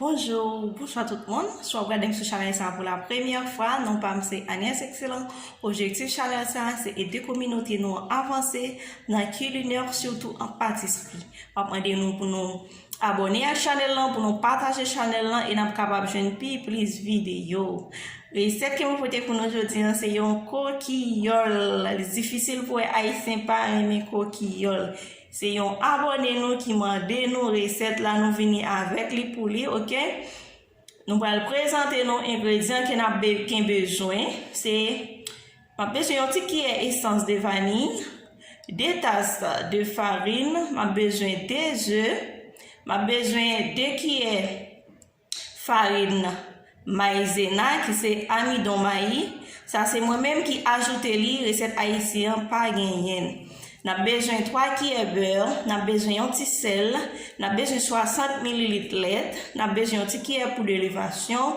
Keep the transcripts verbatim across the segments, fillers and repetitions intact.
Bonjou, bonswa tout moun. Si w ap gade m sou chanèl sa pou la premyè fwa, non pa m se Agnès Excellent. Objektif chanèl sa se ede kominote nou an avanse nan kilinè, sitou an patisri. M ap mande nou pou nou abòne ak chanèl lan, pou nou pataje chanèl lan e n ap kapab jwenn pi plis videyo. Resèt ke mwen pote pou nou jodi a se yon kokiyòl. Li difisil pou wè Ayisyen pa renmen kokiyòl. Se yon abòne nou ki mande nou resèt la, nou vini avèk li pou li, oke? Nou pral prezante nou engredyan ke n ap be-, gen bezwen. Se, m ap bezwen yon ti kiyè esans de vaniy, de tas de farin, m ap bezwen de ze, m ap bezwen de kiyè farin mayizena, ki se amidon mayi. Sa se mwen menm ki ajoute li, resèt ayisyen an pa genyen l. N ap bezwen twa kiyè bè, n ap bezwen yon ti sèl, n ap bezwen swasant mililit lèt, n ap bezwen yon ti kiyè poud elevasyon,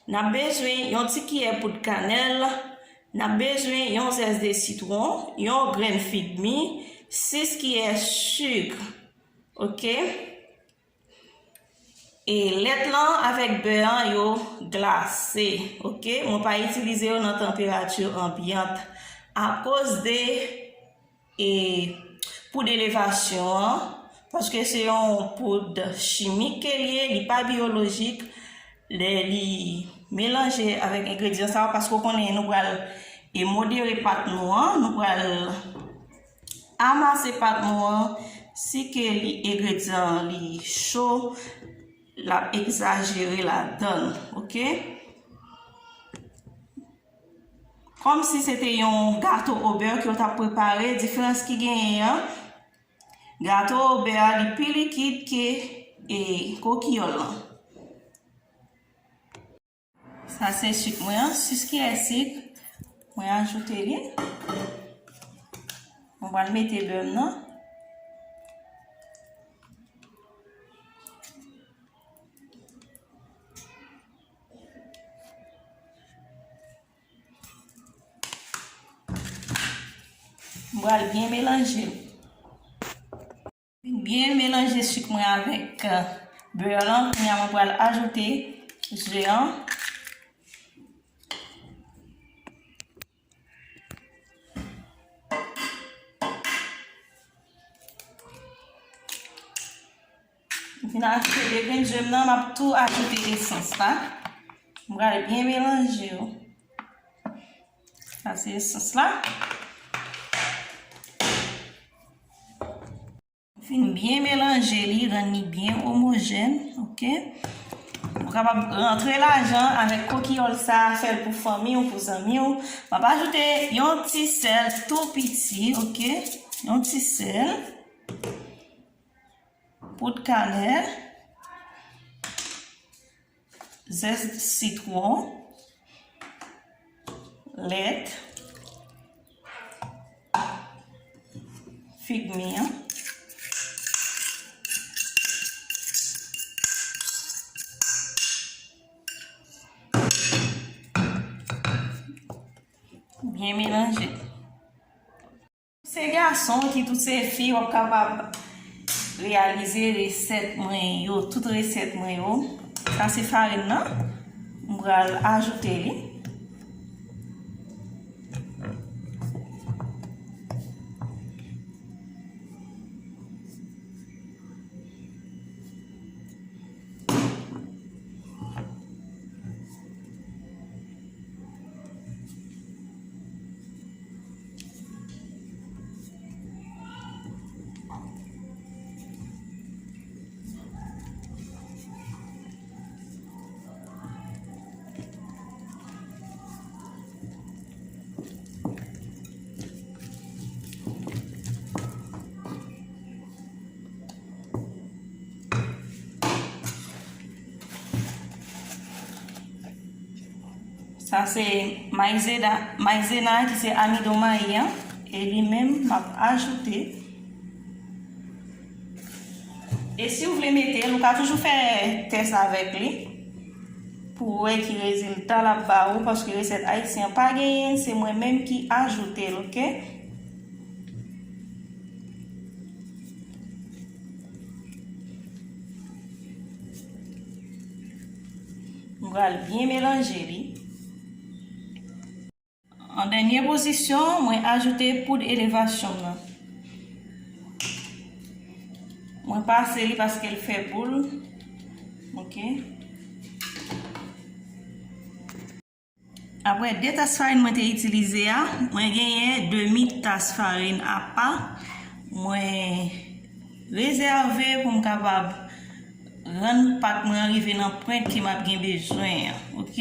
n ap bezwen yon ti kiyè poud kanèl, n ap bezwen yon zès de sitwon, yon grenn figmi, sis kiyè sik. Oke? E lèt lan avèk bè an yo glase, oke? Mwen pa itilize yo nan tanperati anbyant akoz de, e, poud elevasyon an, paske se yon poud chimik ke l ye, li pa byolojik. Lè li melanje avèk engredyan sa yo, paske w konnen nou pral, e, modere pat nou an, nou pral amase pat nou an, si ke li, engredyan li cho, l ap egzajere ladan l, oke? Kòmsi se te yon gato obè ke w t ap prepare, diferans ki genyen an, gato obè a li pi likid ke, e, kokiyòl lan. Sa se sik mwen an, sis kiyè sik. Mwen ajoute li. Mwen pral mete bè m nan. Mwen pral byen melanje. Byen melanje sik mwen avèk, euh, bè lan. Kounye a mwen pral ajoute ze an. Mwen fin ajoute de grenn ze m nan, m ap tou ajoute esans la. Mwen pral byen melanje yo. Sa se esans la. Fin byen melanje li, rann li byen omojèn, oke? Ou kapab rantre lajan avèk kokiyòl sa, fè l pou fanmi w, pou zanmi w. M ap ajoute yon ti sèl tou piti, oke? Yon ti sèl. Poud kanèl. Zès sitwon, lèt, figmi an. Byen melanje. Se gason ki tout se fi, w ap kapab reyalize resèt mwen yo, tout resèt mwen yo. Sa se farin nan. M pral ajoute li. Sa se mayizena, mayizena ki se amidon mayi an, e li menm m ap ajoute. E si w vle mete l, ou ka toujou fè tès avèk li pou w wè ki rezilta l ap ba ou, paske resèt ayisyen an pa genyen, se mwen menm ki ajoute l, oke? M pral byen melanje li. An dènye pozisyon, mwen ajoute poud elevasyon m nan. Mwen pase li paske l fè boul. Ok. Apre de tas farin mwen te itilize a, mwen genyen demi tas farin apa. Mwen rezève pou m kapab rann pat mwen an rive nan pwent ke m ap gen bezwen an, ok?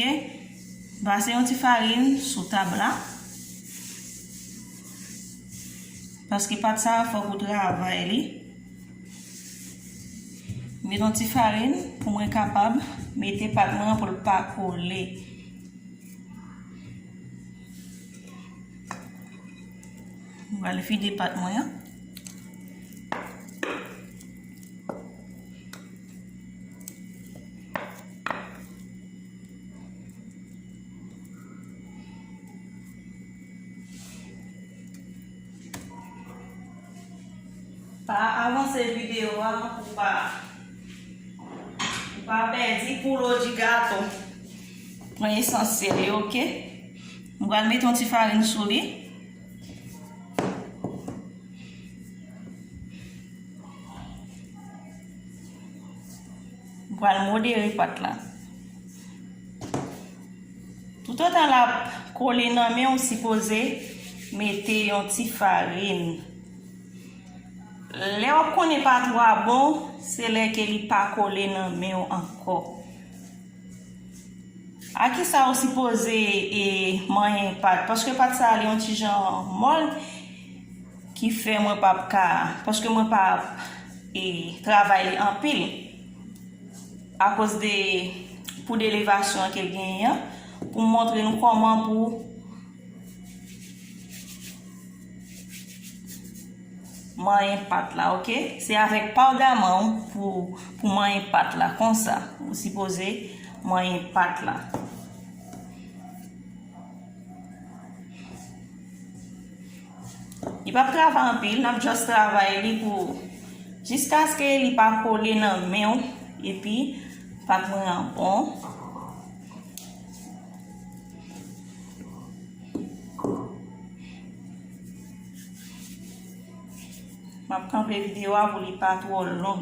Pase yon ti farin sou tab la. Paske pat sa a fòk ou travay li. Met yon ti farin pou mwen kapab mete pat mwen an pou l pa kole. Mwen pral vide pat mwen an. Pa avanse videyo a pou pa, pou pa pèdi koulè di gato. Pran esansyèl yo, ok? M pral mete yon ti farin sou li. M pral modere pat la. Toutotan l ap kole nan men w, ou sipoze mete yon ti farin. Lè w ap konnen pa twa bon, se lè ke li pa kole nan men w ankò. A kisa ou sipoze, e, manyen pat? Paske pat sa a li yon ti jan mòl, ki fè mwen p ap ka, paske mwen p ap, e, travay li anpil akoz de poud elevasyon an ke l genyen an, pou m montre nou kòman pou manyen pat la, ok? Se avèk pawdaman w pou, pou manyen pat la, konsa. Ou sipoze manyen pat la. Li p ap travay anpil, n ap just travay li pou, jiskaske li pa kole nan men w, epi pat mwen an bon. M ap kanpe videyo a pou li pa twò long.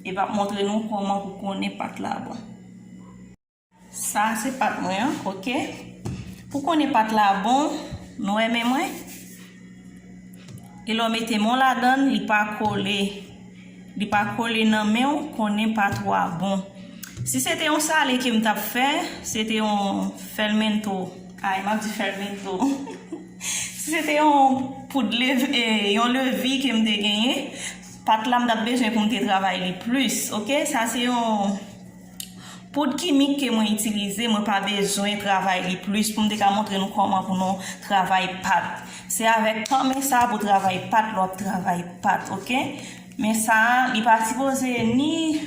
E m ap montre nou kòman pou konnen pat la bon. Sa se pat mwen an, ok? Pou konnen pat la bon, nou wè men mwen? E lè w mete men w ladan l, li pa kole. Li pa kole nan men w, konnen pat ou a bon. Si se te yon sale ke m t ap fè, se te yon fèlmento. Ay, m ap di fèlmento. Si se te yon poud lev-, e, yon levi ke m te genyen, pat la m t ap bezwen pou m te travay li plis, ok? Sa se yon poud kimik ke mwen itilize, mwen pa bezwen travay li plis pou m te ka montre nou kòman pou nou travay pat. Se avèk kanmen sa pou travay pat, lè w ap travay pat, ok? Men sa a, li pa sipoze ni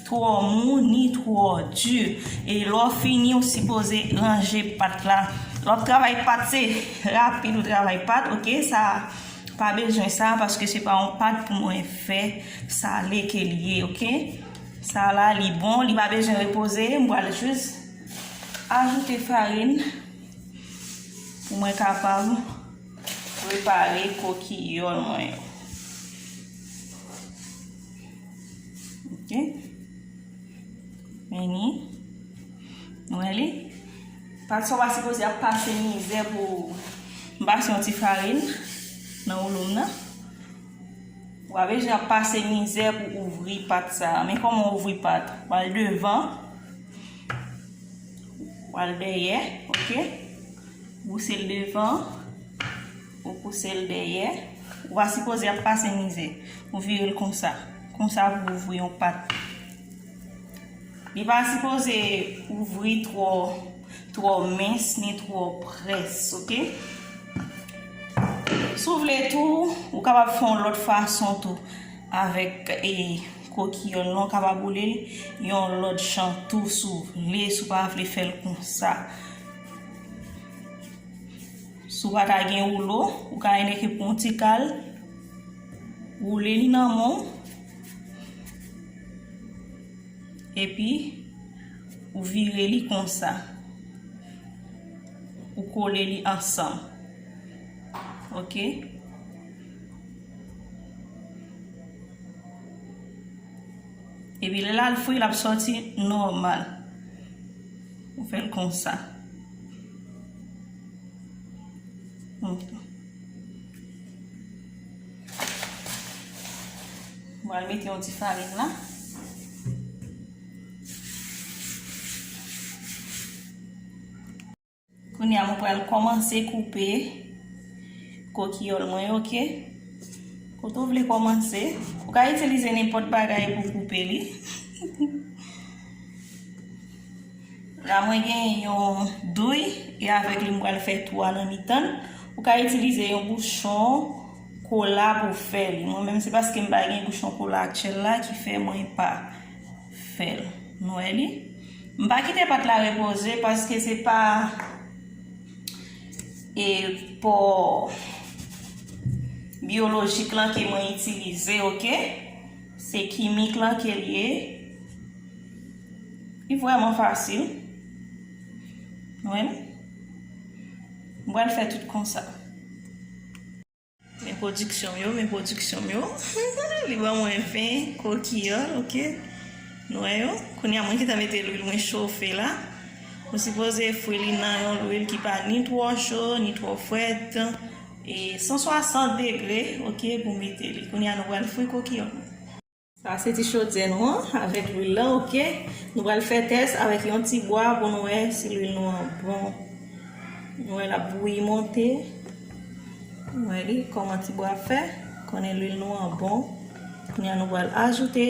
twò mou, ni twò di. E lè w fini, ou sipoze ranje pat la. Lè w ap travay pat, se rapid ou travay pat, ok? Sa, pa bezwen sa, paske se pa yon pat pou mwen fè sale ke li ye, ok? Sa la, li bon, li pa bezwen repoze. M pral jis ajoute farin pou mwen kapab prepare kokiyòl mwen yo. Ok. Vini. Nou wè li. Pat sa w pa sipoze ap pase mizè pou m pase yon ti farin nan woulo m nan. Ou pa bezwen ap pase mizè pou ouvri pat sa a. Men kòman w ouvri pat? W al devan. W al dèyè, ok? Ou pouse l devan, ou pouse l dèyè. Ou pa sipoze ap pase mizè. Ou vire l konsa. Konsa pou ouvri yon pat. Li pa sipoze ouvri twò, twò mens ni twò près, ok? Si w vle tou, ou kapab fè yon lòt fason tou. Avèk, e, kokiyòl lan, w kapab woule l yon lòt jan tou si w vle, si w pa vle fè l konsa. Si w pa ta gen woulo, ou ka enke pran yon ti kal, woule li nan men w, epi Ou vire li konsa. Ou kole li ansanm. Ok? Epi lè l al fri, l ap sòti nòmal. Ou fè l konsa. Ok. Mwen al mete yon ti farin la. Kounye a, mwen pral kòmanse koupe kokiyòl mwen, ok? Kote w vle kòmanse, ou ka itilize nenpòt bagay pou koupe li. La, mwen gen yon douy, e avèk li, mwen pral fè twou a nan mitan l. Ou ka itilize yon bouchon kola pou fè li. Mwen menm, se paske m pa gen bouchon kola aktyèl la ki fè mwen pa fè l. Nou wè li? M pa kite pat la repoze paske se pa e pò byolojik lan ke mwen itilize, ok? Se kimik lan ke l ye. Li vrèman fasil. Mwen, mwen pral fè tout konsa. Men pwodiksyon m yo, men pwodiksyon m yo. Li ban mwen ven kokiyòl, ok? Nou wè yo? Kounye a, mwen gentan mete lwil mwen chofe la. Ou sipoze fri li nan yon lwil ki pa ni twò cho, ni twò frèt. E san swasant degre, ok, pou mete li. Kounye a, nou pral fri kokiyòl nou. Sa se ti chodyè nou an, avèk lwil lan, ok. Nou pral fè tès avèk yon ti bwa pou nou wè si lwil nou an bon. Nou wè l ap bouyi monte. Nou wè li, kòman ti bwa ap fè. Konnen lwil nou an bon. Kounye a nou pral ajoute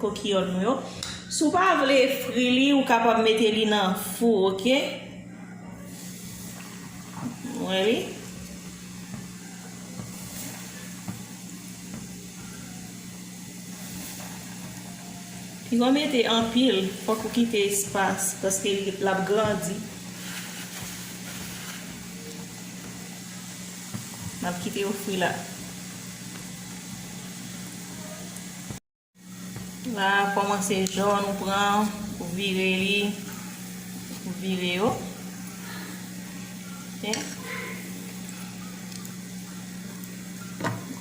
kokiyòl nou yo. Si w pa vle fri li, ou kapab mete li nan fou, ok. Nou wè li. Pi w mete anpil, fòk ou kite espas, paske li, l ap grandi. N ap kite yo fri la. La, kòmanse jòn, ou pran, ou vire li, ou vire yo. Ok.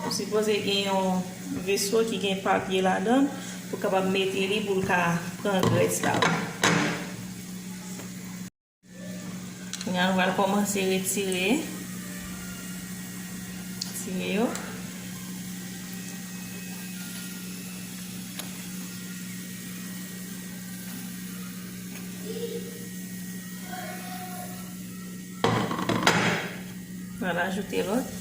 Ou sipoze gen yon veso ki gen papye ladan l pou w kapab mete li pou l ka pran grès la. Kounye a, nou pral kòmanse retire. Retire yo. Pral ajoute lòt.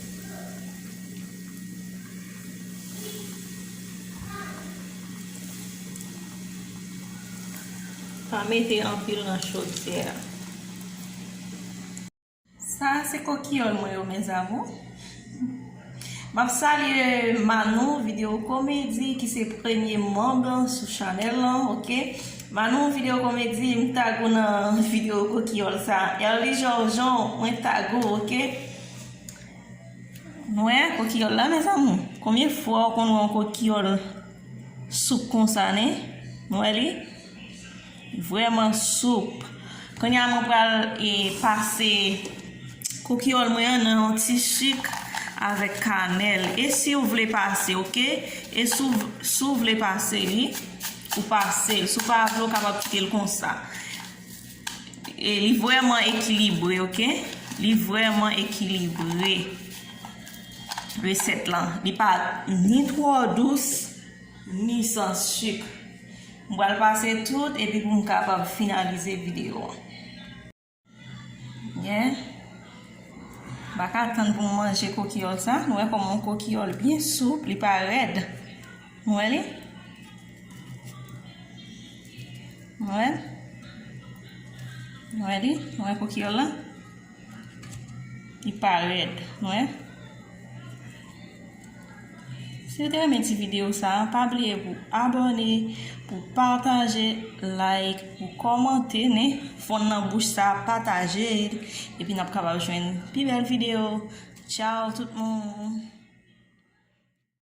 Pa mete anpil nan chodyè a. Sa se kokiyòl mwen yo, mes amours. M ap salye Manou Videyo Komedi, ki se premye manm sou chanèl lan, ok? Manou Videyo Komedi, m tag ou nan videyo kokiyòl sa. Erly Georgeon, mwen tag ou, ok? Nou wè kokiyòl la, mes amours? Konbyen fwa w konn wè yon kokiyòl soup konsa, nen? Nou wè li? Vrèman soup. Kounye a, mwen pral, e, pase kokiyòl mwen an nan yon ti sik avèk kanèl. E si w vle pase, ok? E si w, si w vle pase li, ou pase l. Si w pa vle, ou kapab kite l konsa. E li vrèman ekilibre, ok? Li vrèman ekilibre, resèt lan. Li pa ni twò dous, ni san sik. M pral pase tout epi pou m kapab finalize videyo an. Byen. M pa ka tann pou m manje kokiyòl sa. Nou wè kòman yon kokiyòl byen soup, li pa rèd. Nou wè li? Nou wè? Nou wè li? Nou wè kokiyòl la? Li pa rèd, nou wè? Si w te renmen ti videyo sa a, pa bliye pou abòne, pou pataje, like, pou kòmante, nen, fonn nan bouch sa, pataje, epi n ap kapab jwenn pi bèl videyo. Tchao tout moun!